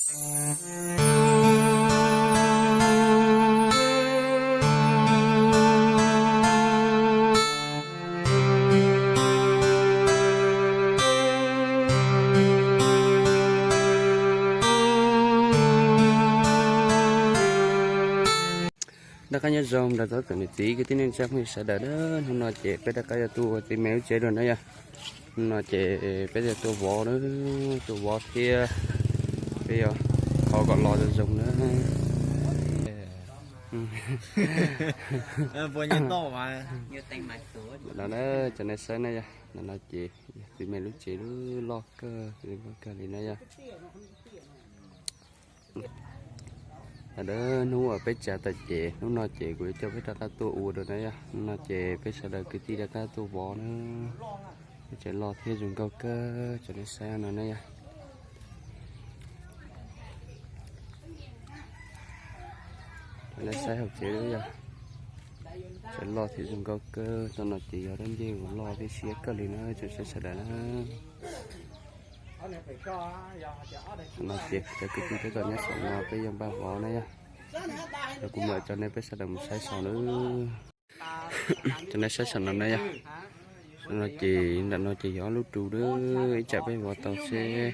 Noj qab nyob zoo rau txhua tus niam txiv kwv tij neej tsa phooj ywg sawv daws na. Hnub no ces peb rov qab yuav tuaj ua txiv me lub tsev dua na yom. Hnub no ces peb yuav tuaj vov na, tuaj vov thiab peb yuav kho kom los zoo zoo na. No na, cov nej saib na yom, ntawm no ces yog txiv me lub tsev loj kawg, loj kawg li na yom. Hnub uas peb tsav tas ces hnub no ces kuv yuav coj peb rov qab tuaj ua dua na yom. Hnub no ces peb sawv daws kwv tij rov qab tuaj vov na. Peb tsev loj thiab zoo nkauj kawg, cov nej saib no na yom. Cov nej saib hauv tsev yom, tsev loj thiab zoo nkauj kawg. Txoj no ces yog dab nceb uas loj thiab siab kawg li na, tsoom saib sawv daws na. Qhov no ces cov kwv tij peb tau nyob saum no peb yuav npaj vov na yom. Yog kuv mam coj nej peb sawv daws mus saib saum lawm. Cov nej saib saum no na yom. Saum no ces ntawm no ces yog ob lub rus lawm, ib tsam peb vov tau seb,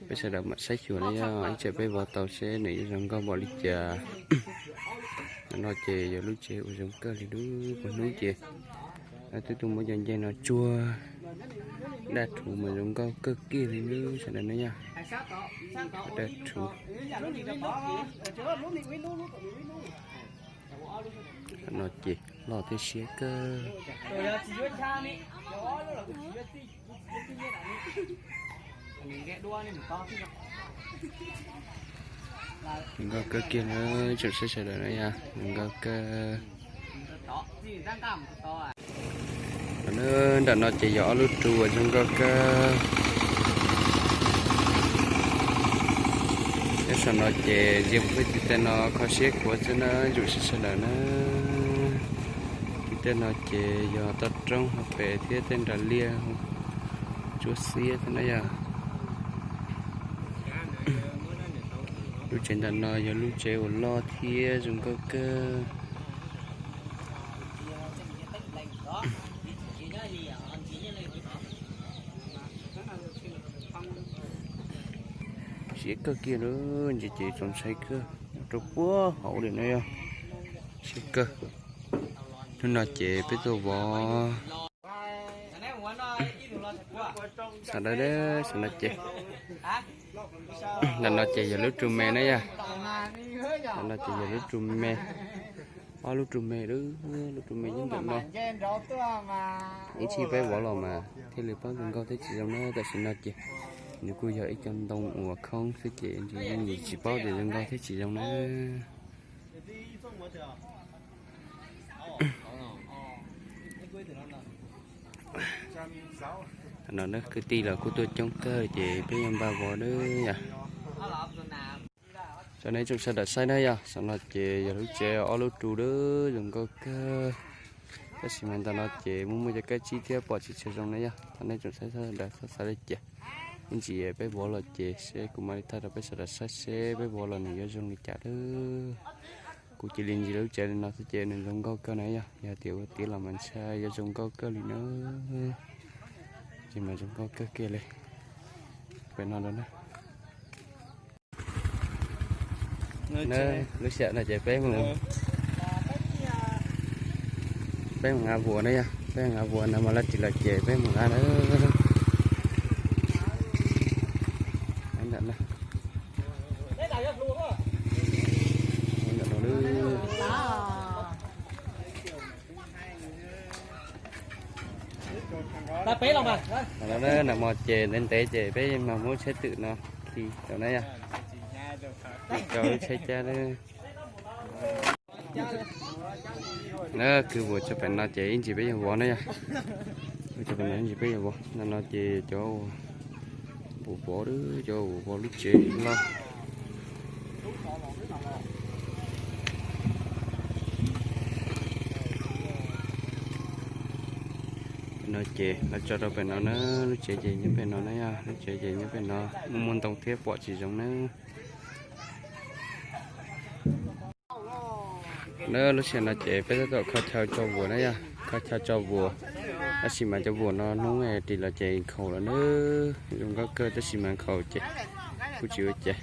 peb sawv daws mam saib xyuas na yom, ib tsam peb vov tau seb nws yuav zoo nkauj npaum li cas. Ntawm no ces yog lub tsev uas zoo kawg li lub, puag hnub ces twb tuaj muab cov ncej no tsuag daj rhuv mas zoo nkauj kawg kiag li lub sawv daws na yom. Daj rhuv. Ntawm no ces loj thiab siab kawg. Zoo nkauj kawg kiag na, tsoom saib sawv daws na yom, zoo nkauj kawg. Ntawm no ces yog ob lub rus uas zoo nkauj kawg. Nyob saum no ces ntsia mus pem tim tej no kho siab khuav xwb na, tsoom saib sawv daws na. Tim tej no ces yog toj roob hauv pes thiab tej nras liaj tsuab xiab thiab na yom. Lub tsev ntawm no yog lub tsev uas loj thiab zoo nkauj kawg. Siab kawg kiag lawm, ntsia ces txaus ntshai kawg, rau puag hauv li no yog siab kawg. Hnub no ces peb tuaj vov. Saum no, saum no ces, ntawm no ces yog lub rus me na yom. Ntawm no ces yog lub rus me, ob lub rus me, lub rus me nyob ntawm no. Ib chim peb vov los mas thiaj li paub zoo nkauj thiab tsis zoo na, tam sim no ces nws kuj yog ib co ntoo uas khoob xwb ces nws tsis paub tias zoo nkauj thiab tsis zoo na. Thaum no kwv tij los kuj tuaj coob kawg ces peb yuav npaj vov na yom. Cov nej tsoom sawv daws saib na yom, saum no ces yog lub tsev ob lub rus lawm, zoo nkauj kawg. Tab sis mas ntawm no ces muaj muaj cov kab tsib thiab pom tsis tshua zoo na yom. Thov nej tsoom saib sawv daws txhob xav li cas. Ib ntsis peb vov los ces seb kuv mam li thaij rau peb sawv daws saib seb peb vov los nws yuav zoo li cas lawm. Kuv cia li ntsia lub tsev li no xwb ces nws zoo nkauj kawg na yom. Yog tias ua tiav los mas ntshai yuav zoo nkauj kawg li na. Ces mas zoo nkauj kawg kiag li. Pem no na. Lub sij hawm no ces peb mus, peb mus nqa vuas na yom, peb nqa vuas no mas laj ris los ces peb mus nqa na. Ntawm no, ntawm no. Nag hmo ces ntev ntev ces peb mas muab tsheb twm no khi rau na yom. Rau lub tsheb cab na. Kwv vuas tso pem no ces ib ntsis peb yuav vov na yom. Tso pem no ib ntsis peb yuav vov. Ntawm no ces cov uas vov, cov uas vov lub tsev loj. Ces lawv tso rau pem no na, lub tsev ces nyob pem no na yog, lub tsev ces nyob pem no, muaj muaj ntoo thiab pom tsis zoo na. Na lub sij hawm no ces peb tab tom kho chaw tso vuas na yog, kho chaw tso vuas. Tab sis mas cov vuas no hnub ris los ces nkhaus lawm na, zoo nkauj kawg tab sis mas nkhaus ces kuj tsis ua cas.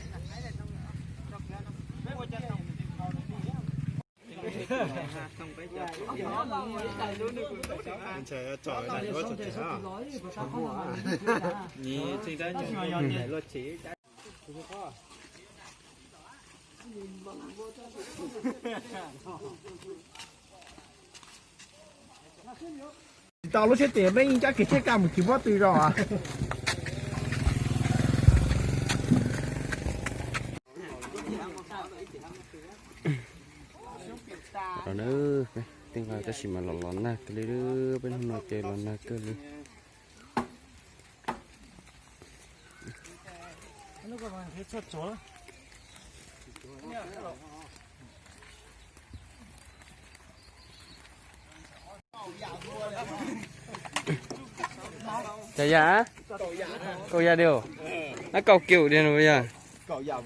Tsis tau lub siab ces peb yeej cab kiag tsheb kaj mus tsis paub twg zos. Los na, peb tej nqaij tab sis mas los los nag kawg li, peb hnub no ces los nag kawg li. Cov yam, kaum yam diam, ab kaum kium diam no yog. Cov ntawm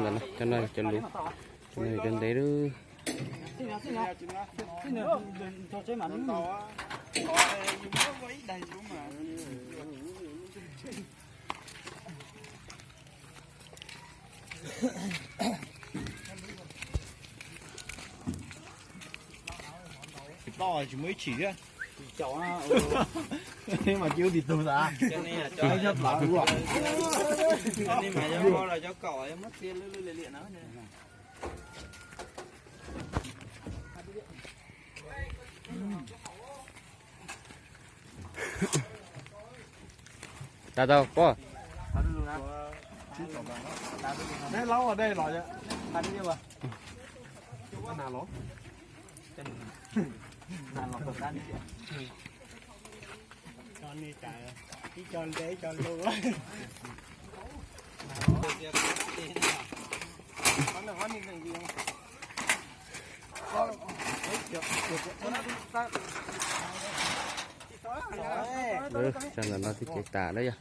no, cov no cov lus, cov no cov ntev lub. Tsis tau, tsis muaj ib tshim thiab. Mas cia ub tis tug xav. Cov nej mas cov ua, cov nej mas cov ua los cov kaum muab txia lwj lwj liam liam no. Tas tau pog. Cov ntawm no twb kev tas lawm yog.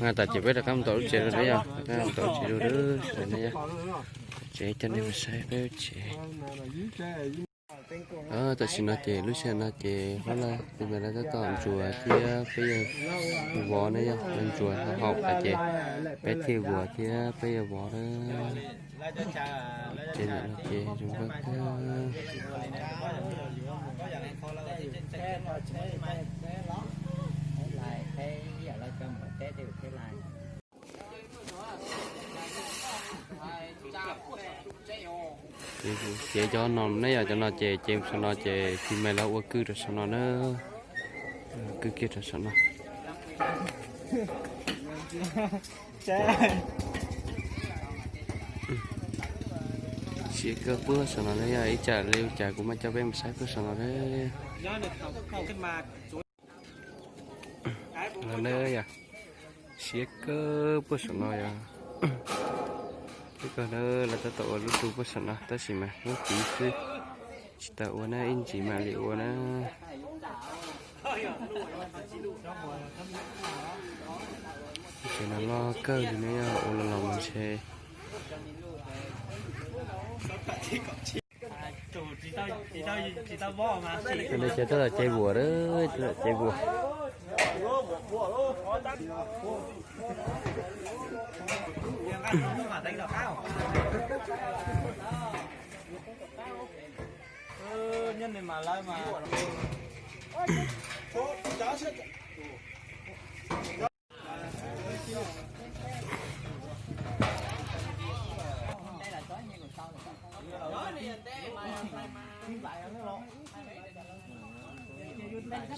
Nqa tas ces peb rov qab mus tom lub tsev dua na yog, rov qab mus tom lub tsev dua na yog. Tsev coj nej mus saib peb lub tsev. Tam sim no ces lub sij hawm no ces hlob lawv tus me lawv tab tom ntsuas thiab peb yuav vov na yog, lawv ntsuas haum tas ces peb thiaj vuas thiab peb yuav vov na. Ces ntawm no ces zoo nkauj kawg. Ces cev cov no ne yom, cov no ces cev saum no ces tus me lawv ua kwj rau saum no na. Kwj kiag rau saum no. Siab kawg puag saum no na yog, ib tsam li ua cas kuv mam coj peb mus saib puag saum no na. Los na yog, siab kawg puag saum no yog. Ib koj na, lawv tab tom ua lub tu puag saum no tab sis mas hnub tid xwb, tsis tau ua na, ib ntsis mam li ua na. Tsev no loj kawg li ne, ua los los ntshe. Cov no ces tab tom cev vuas, tab tom cev vuas.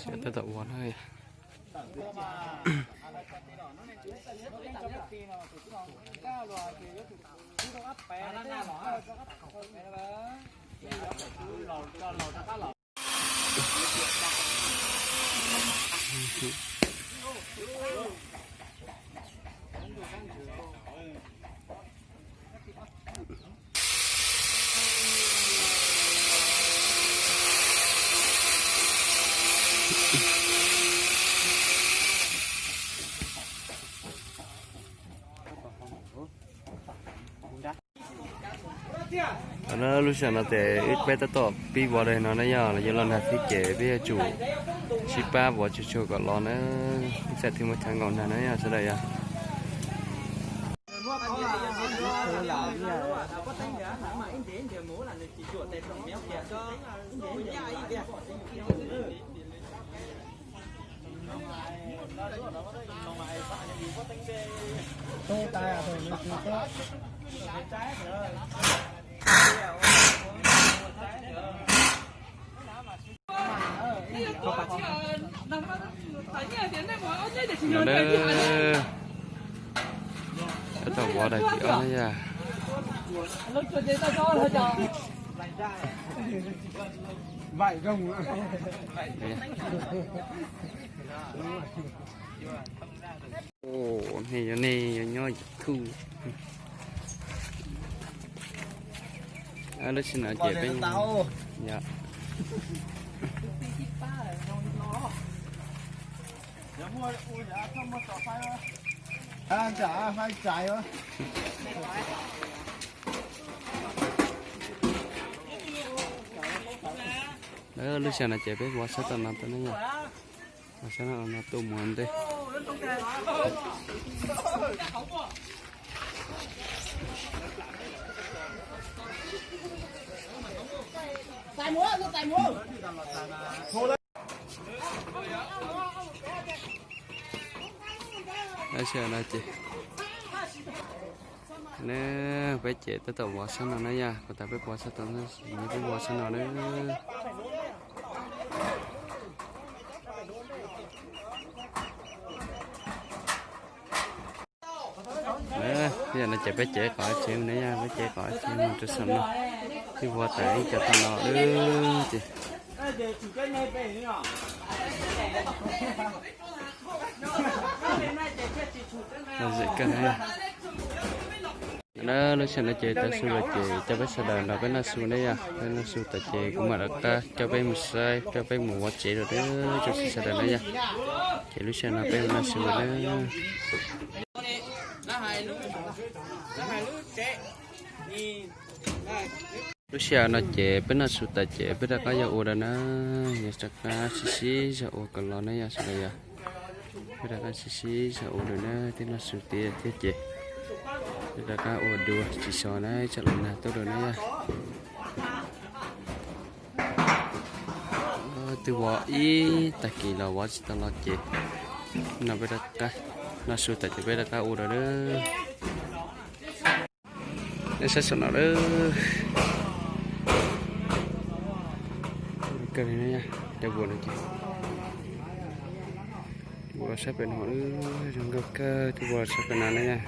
Sawv tab tom ua na. Lub sij hawm no ces wb peb tab tom pib vov daim no na yog, los yuav los nag thiab ces peb yuav tsum sib pab vov tsuag tsuag kom los na, ib tsam thiaj muaj chaw nkaum nag na yog sawv daws yog. Tab tom vov daim thib ob na yog. Nej yog nej yuav nyob YouTube. Lub sij hawm no ces peb, yog, lub sij hawm no ces peb vov sab tom no tuaj na yog. Vov sab no tuaj mus ntej. Lub sij hawm no ces, ne, peb ces tab tom vov sab no na yog, kuv tas peb vov sab tom no, peb vov sab no na. Yog no ces peb cev qhov tsev na yog, peb cev qhov tsev mus rau saum no, thiaj vov tas ib co tau no ces. Lub sij hawm no ces tav su los ces coj peb sawv daws nrog peb noj su na yog, peb noj su tas ces kuv mam rov qab coj peb mus saib, coj peb mus vov tsev rau, rau sawv daws na yog. Ces lub sij hawm no peb mus noj su na. Lub sij hawm no ces peb noj su tas ces peb rov qab yuav ua lawm na, yuav rov qab sib sib zog ua kom los na yog sawv daws yog. Peb rov qab sib sib zog ua lawm na, twb noj su tiav thiab ces peb rov qab ua dua tsis so na, tsam los nag tuaj lawm na yog. Twb vov ib tag kis los vov tsis tau los ces no peb rov qab noj su tas ces peb rov qab ua lawm na. Nej saib saum no lawm. Kawg li na, cov vuas no ces vuas sab pem no, zoo nkauj kawg, tus vuas sab pem no na yog,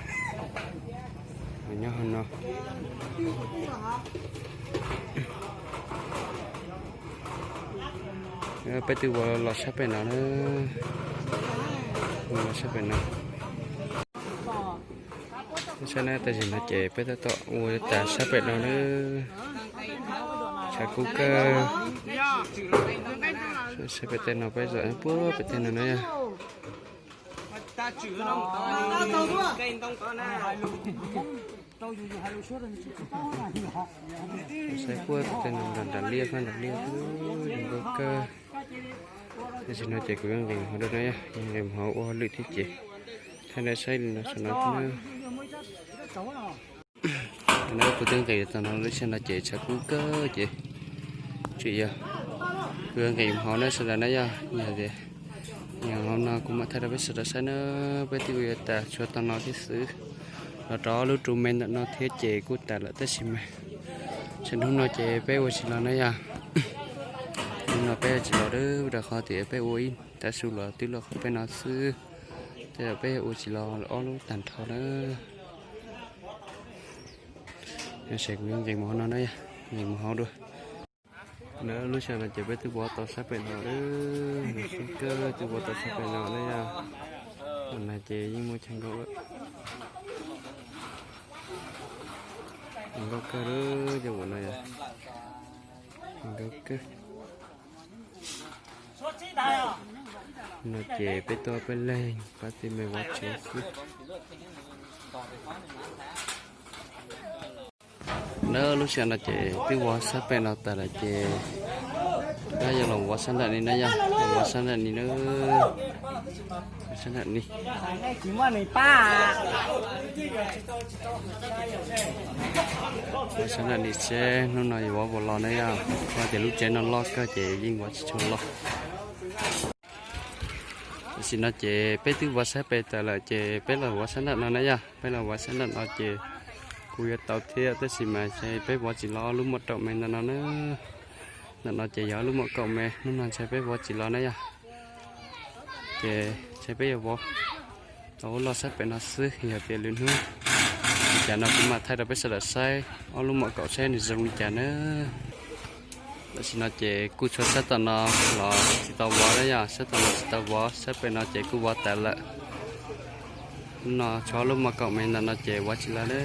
nyob hauv no. Peb twb ua los sab pem no na, ua los sab pem no. Saib na, tam sim no ces peb tab tom ua tas sab pem no na, tshav kub kawg. Saib pem tej no peb zom puag pem tej no na yog. Saib puag pem tej no nram liaj, nram liaj zoo nkauj kawg. Tam sim no ces kuv yuav nqis hauv dua na yog, yuav nqis hauv ua hauj lwm thiab ces thaij nej saib li no saum no thiab na. No kuv twb nqis tau no, lub sij hawm no ces tshav kub kawg ces tsis yog, kuv yuav nqis hauv na sawv daws na yog, yog tias hauv no kuv mam thaij rau peb sawv daws saib na. Peb twb ua yuav tas tshuav tau no thiab xwb, los rau lub room me ntawm no thiab ces kuj tas lawm tab sis mas Ces hnub no ces peb ua tsis los na yog. Hnub no peb ua tsis los dab, rau qhov tias peb ua ib tav su los twb los qhov peb no xwb. Tej zaum peb ua tsis los ob lub tag nrho na. Yog ces kuv yuav nqis mus hauv no na yog, nqis mus hauv dua. Na lub sij hawm no ces peb twb vov tau sab pem no, lub sib kawg twb vov tau sab pem no na yog. Ua na ces yeej muaj chaw nkauj, nkauj kawg lawm, cov ua no yog nkauj kawg. No ces peb tuaj peb leeg pab tij me vov tsev xwb. Na lub sij hawm no ces twb vov sab pem no tas lawm ces peb yuav los vov sab nram ni na yog, los vov sab nram ni na. Sab nram ni, sab nram ni seb hnub no yuav vov puas los na yog, vov tias lub tsev no loj kawg ces yeej vov tsis tshua los. Tam sim no ces peb twb vov sab pem tas lawm ces peb los vov sab nram no na yog, peb los vov sab nram no ces kuj yuav tau thiab tab sis mas ntshe peb vov tsis los ob lub muaj kaum me ntawm no na. Ntawm no ces yog ob lub muaj kaum me, hnub no ntshe peb vov tsis los na yog. Ces ntshe peb yuav vov tau ub loj sab pem no xwb, yog tias lwm hnub li cas no kuv mam thaij rau peb sawv daws saib ob lub muaj kaum saib nws zoo li cas na. Tam sim no ces kuj tshuav sab tom no los tsis tau vov na yog, sab tom no tsis tau vov, sab pem no ces kuj vov tas lawm. Hnub no tshuav ob lub muaj kaum me ntawm no ces vov tsis los na.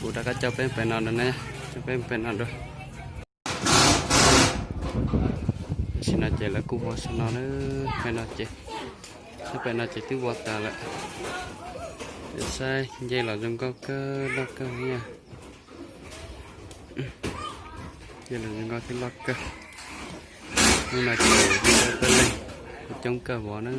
Kuv rov qab coj peb pem no dua na, coj peb pem no dua. Tam sim no ces lawv kuj vov sab no na, pem no ces, sab pem no ces twb vov tas lawm. Saib ncej los zoo nkauj kawg loj kawg na. Ncej los zoo nkauj thiab loj kawg. Hnub no ces peb leeg coob kawg vov na.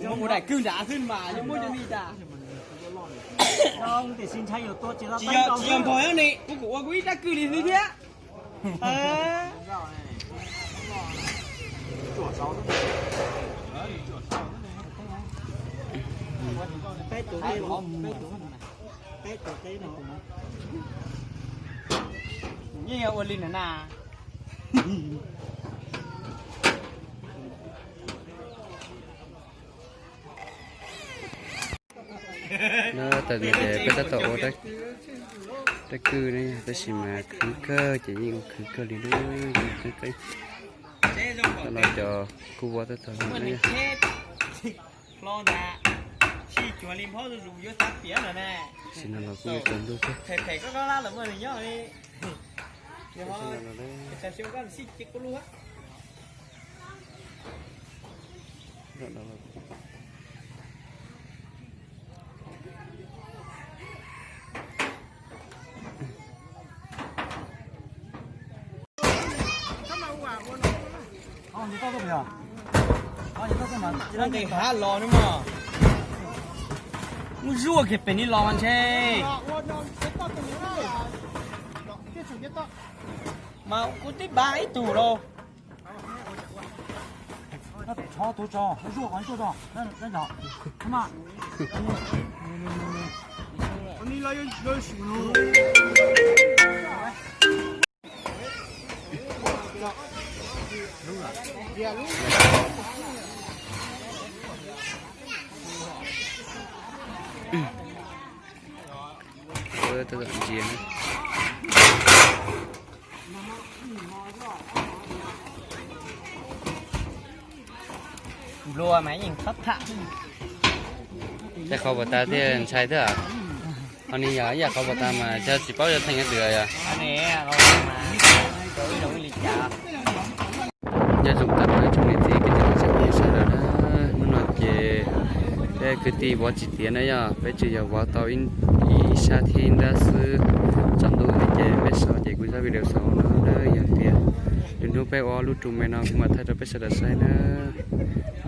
Yog mus daim kwj nrad xwb mas yog muab cov ni tas. Tsis yog npog nyob ni, kuv kuj ua kuv ib rab kwj li xwb thiab. Yeej yog ua li na na. No tas ces peb tab tom ua rab kwj ne, tab sis mas khwv kawg ces yeej ua khwv kawg li lub yeej qeeb qeeb. Tam no cov kuj vov tab tom no ne. Sim no los kuj yuav tsaus ntuj thiab. Nqis hav los no mas, muab zuaj kiag pem ni los mas ntshe. Mas kuv twb npaj ib tug lauj. Nplua mas yeej txhob tham. Tej qhov puas tas thiaj ntshai thiab. Ho ni yog ib yam qhov puas tas mas cov tsis paub cov theej nyob twg yog. Nyob zoo tag nrho ib tsoom niam txiv kwv tij neej tsa sawv daws na. Hnub no ces peb kwv tij vov tsis tiav na yog, peb tsuas yog vov tau ib sab thiab ib nrab xwb. Tsaus ntuj thiab ces peb so ces kuv zaj video xaus no na. Yog tias lwm hnub peb ua lub room me no kuv mam thaij rau peb sawv daws saib na.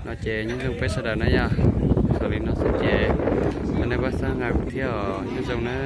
No ces nyob zoo peb sawv daws na yog. Xaus li no xwb ces nej pab xab nqa kuv thiab os, nyob zoo na.